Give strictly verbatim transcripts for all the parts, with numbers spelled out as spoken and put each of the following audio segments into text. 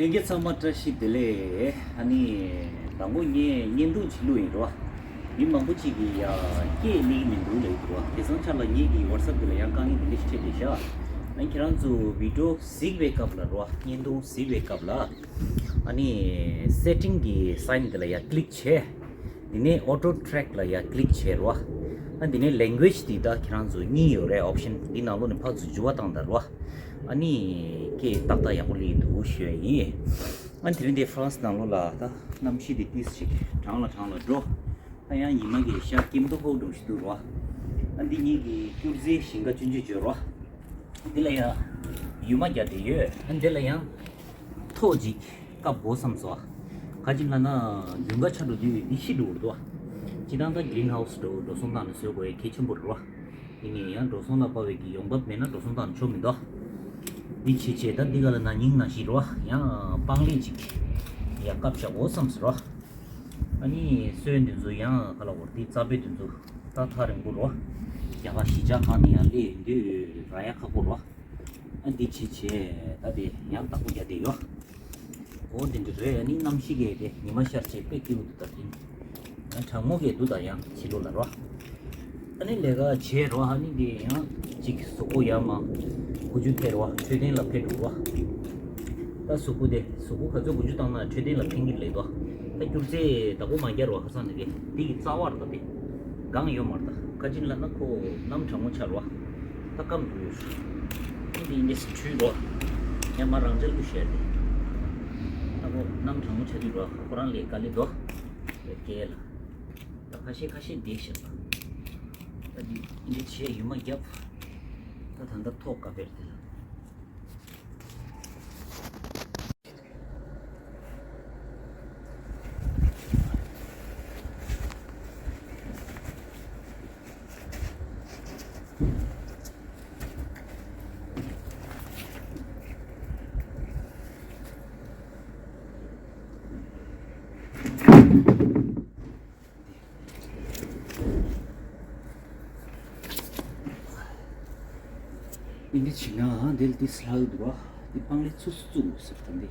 ལྷན་རྒྱས་ཚང་མ་བཀྲ་ཤིས་བདེ་ལེགས། ཨ་ནི་དང་པོ་ངས་བརྙན་ཐུང་ཅིག་བླུགས་ཡིན་རོ། མི་མང་པོ་ཅིག་གིས་ཡ་སྐད་གླེང་མི་འདུག་ལབ་ཀྱི་འདུག་དེ་སང་ཆ་ལ་ངེད་ཀྱི་ཝ་ཊི་སེབ་དེ་ལ་ཡང་དཀའ་ངལ་དེ་འདྲ་ཞིག་འཕྲད་བསྡད་ཤག་ཨ་ནི་ཁྱེད་རང་ཚོ་བི་ཌི་ཡོ་གཟིགས་པའི་སྐབས་ལ་རོ། བརྙན་ཐུང་གཟིགས་པའི་སྐབས་ལ། ཨ་ནི་སེ་ཊིང་གི་སའིན་དེ་ལ་ཡ་ཀི་ལིག་བྱས། དེ་ནས་ཨོ་ཊོ་ཊེ་རེག་ལ་ཡ་ཀི་ལིག་བྱས་རོ། ཨ་དེ་ནས་ལེང་གུ་ཨེ་ཇི་དེ་ད་ཁྱེད་རང་ཚོ་གཉིས་ཡོད་རེད། ཨོབ་ཤན་དེ་ནང་ལོགས་ནས་ཕར་ཚུར་འགྱུར་བ་བཏང་དང་རོ། ཨ་ནི་སྐད་ཏག་ཏག་ཡག་པོ་སླེབས་འདུག་ཞུ་ཡ་ཡིན། ཨ་དེ་རིང་འདི་ཧྥ་རན་སི་ནང་ལོགས་ལ་ད་གནམ་གཤིས་དེ་ཏིས་ཅིག་གྲང་ལ་གྲང་ལ་འགྲོ། ད་ཡང་ཉི་མ་གི་ཤར་སྐྱིད་མདོག་ཁ་པོ་འདྲ་ཞིག་འདུག་རོ། ཨ་འདི་ངེད་ཀྱི་སྐྱུར་རྩི་ཞིང་ཁ་ཆུང་ཆུང་བརྗོད་རོ། འདི་ལ་ཡང་ཡུར་མ་བརྒྱབ་བསྡད་ཡོད། ཨ་འདི་ལ་ཡང་ཐོག་ཅིག་བཀབ་དགོས་བསམ་སོང་། ག་ཅི་ལབ་ན་དགུན་ཁ་ཆགས་འགྲོ་དུས་འདི་ཤི་འགྲོ་གི་འདུག་སྤྱིར་བཏང་ད་གི་རིན་ཧའུ་སི་འགྲོ་འགྲོ་སོང་བཏང་ནས་བཟོ་དགོས་ཡ་གལ་ཆེན་པོ་རེད་རོ། ཡིན་ནའི་ཡང་འགྲོ་སོང་ལ་དཔག་པའི་གི་ཡོང་འབབ་མེད་ན་འགྲོ་སོང་བཏང་ནས་ཆོག་མི་འདུག་འདི་བྱས་བྱས་ད་འདི་ག་ལ་ན་ནིང་ནང་བཞིན་རོ། ཡང་སྤང་ལེབ་ཅིག་ཡ་བཀབ་བཞག་དགོས་བསམ་སོང་རོ། ཨ་ནི་སོན་འདི་ཚོ་ཡང་ག་ལ་བོར་ཏི་རྩ་བའི་འདི་ཚོ་ད་ཐག་རིང་པོ་རོ། རྒྱ་གར་གཞིས་ཆགས་ཁག་ནས་ཡང་སླེབས་ཡོང་དུས་རག་ཡ་ཁག་པོ་རོ། ཨ་འདི་བྱས་བྱས་ད་དེ་ཡང་བདག་པོ་རྒྱག་བསྡད་ཡོད། འོ་དེ་འདྲ་རེད། ཨ་ནི་གནམ་གཤིས་ཀྱི་དེ་ཉི་མ་ཤར་བྱས་དཔེ་སྐྱིད་པོ་འདུག་ད་དེ་ཡང་གྲང་མོ་གི་འདུག་ད་ཡང་ཕྱི་ལོགས་ལ་རོ། ཨ་ནི་ལས་ཀ་བྱས་རོ། ཨ་ནི་དེ་ཡང་གཅིག་གཟུགས་པོ་ཡར་མར་དགུ་བཅུ་ཐེར་བ་འཕྲོད་བསྟེན་ལ་ཕེབས་འགྲོ་བ། ད་གཟུགས་པོ་དེ་གཟུགས་པོ་ག་ཚོད་དགུ་བཅུ་བཏང་ན་འཕྲོད་བསྟེན་ལ་ཕན་གྱི་ལེགས་དོ། ད་སྐྱུར་རྩི་བདག་པོ་མ་རྒྱག་རོ། ཁ་སང་ནས་དེ་དེ་གི་རྩ་བར་ད་དེ་གང་ཡོད་མ་རེད། ད་ཁ་ཅིག་ལ་ན་ཁོ་གནམ་གྲང་མོ་ཆགས་རོ། ད་སྐམ་འགྲོ་ཡོད། ཨ་འདི་འདི་འདྲས་བྲུས་རོ། ཡང་མ་རང་འཇགས་ལུས་བཤད་དེ། ད་ཁོ་གནམ་གྲང་མོ་ཆགས་དུས་རོ། ཁོ་རང་ལས་དཀའ་ལས་དོ། ལས་སྐལ་ལ། ད་ཁ་ཤས་ཁ་ཤས་བསྡད་ཤག་ད་འདི་འདི་བྱས་ཡུར་མ་བརྒྱབ། ད་ད་ལྟ་ཐོག་ཀ་བེར་དེ་ལ། འདི་འདི་བྱས་ན་འདི་ལ་འདི་སླ་གི་འདུག་ར། འདི་སྤང་ལེབ་ཚུགས་སུ་བཙུགས་ཟེར་ད་འདི།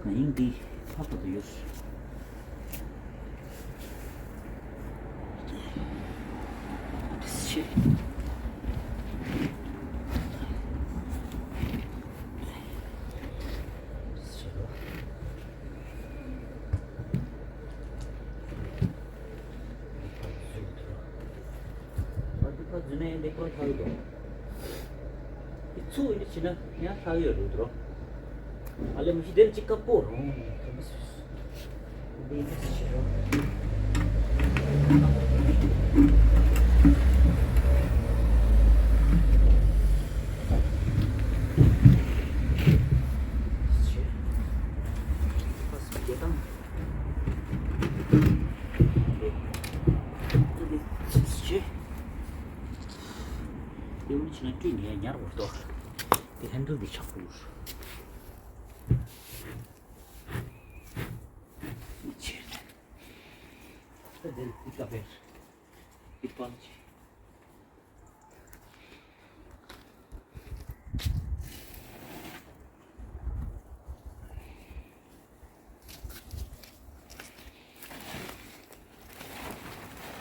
ང་ཡིན་འདི་ཕ་ག་དུ་ཡོད། འདི་ཤེས། ཨ་འདི་ཕར་འཛུལ་ན་ཡང་འདི་ཁོ་ལྷག་གི་འདུག་འདི་ཚུགས་འདི་བྱས་ན་ཡང་ལྷག་ཡོད་རེད་འདུག་ཨ་ལེ་མི་ཤི་དེར་ཅིག་བཀབ་པོ་རུང་། འདི་འདི་བྱས་རུང་། དེ་འུ་ཆི་ན་བཀྲུས་ནས་ཉར་བར་དོ། དེ་ཧན་ཌལ་འདི་ཆག་པོ་ཡོད། ཆེ། ད་དེ་འདི་ཀ་བེར། འདི་པང་ཆེ།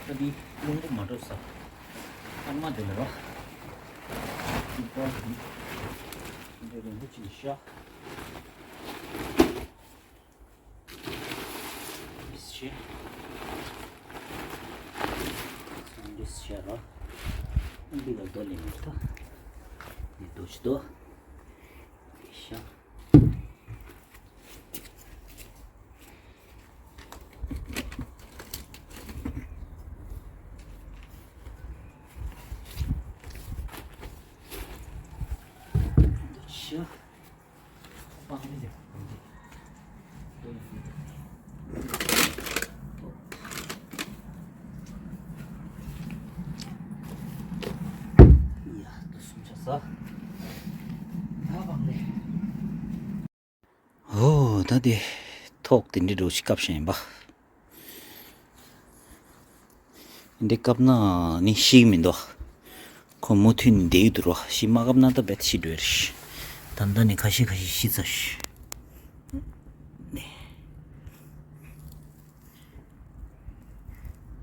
ད་འདི་རླུང་པོ་མ་འགྲོ་ས། ལྷག་མ་དེ་ལ་རོ། འདི་པར་འདི་འདྲ་རིང་པོ་ཅིག་ཤ། འདི་ཤ། འདི་ཤ་རོ། འདི་ལ་རྡོ་ལེན་མི་ཐུབ། འདི་རྡོ་ཞིག་རྡོ། འདི་ཤ། ཡ། ད་སུམ་ཆ་ས། ད་བང་ལེ། ཨོ། ད་དེ་ཐོག་དེ་འདྲའི་འདྲ་ཞིག་བཀབ་བཞག་ཡིན་པ། འདི་བཀབ་ན་ནི་ཤི་གི་མི་འདུག་ཁོ་མུ་མཐུད་ནས་བསྡད་ཀྱི་འདུག་རོ། ཤི་མ་བཀབ་ན་ད་རྦད་ཤི་འགྲོ་ཡ་རེད། ད་ ད་ལྟ་ནས་ཁ་ཤས་ཁ་ཤས་ཤི་ཚར་ཤག་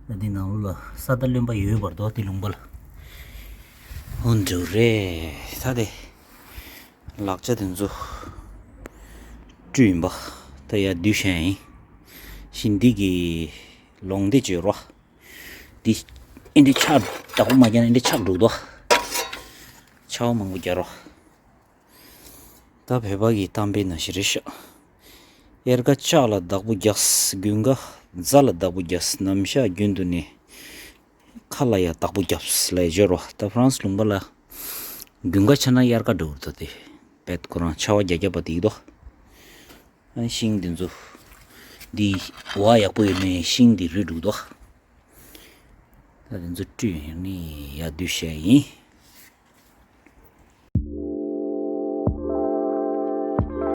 ད་འདི་ནང་ལོགས་ལ་ས་རྟ་རློན་པ་ཡོད་པར་འདུག་དེ་ལུང་པ་ལ། འོ་འདྲ་རེད། ད་དེ་ལག་ཆ་དེ་ཚོ་བཀྲུས་ཡིན་པ། ད་ཡར་བསྡུས་བཞག་ཡིན། ཤིང་འདི་གི་ལོང་དེ་བཅོས་རོགས། འདི་ཨེ་འདྲ་ཆག་བདག་པོ་མ་རྒྱག་ན་ཨེ་འདྲ་ཆག་འགྲོ་འདུག་ཆར་པ་མང་པོ་རྒྱག་རོགས། ད་བོད་པ་གི་གཏམ་དཔེ་ནང་བཞིན་རེད་ཤག་དབྱར་ཁ་ལྕགས་ལ་བདག་པོ་རྒྱག་དགུན་ཁ་རྫ་ལ་བདག་པོ་རྒྱག་ནམ་ཞག་རྒྱུན་དུ་ནས་མཁའ་ལ་ཡང་བདག་པོ་རྒྱབ་ལ་ཡ་འབྱོར་བ། ད་ཧྥ་རན་སི་ལུང་པ་ལ་དགུན་ཁ་ཆགས་ན་དབྱར་ཁ་འགྲོ་བར་འདུག་དེ་བེད་ཁོ་རང་ཆར་པ་རྒྱག་རྒྱག་པ་དེ་ཡིན་དོ། ཨ་ཤིང་འདི་ཚོ་འདི་བ་ཡག་པོ་ཡོད་ནས་ཤིང་འདི་རུལ་འགྲོ་འདུག་ད་དེ་ཚོ་བཀྲུས་ཡིན་ནི་ཡར་བསྡུས་བྱས་ཡིན།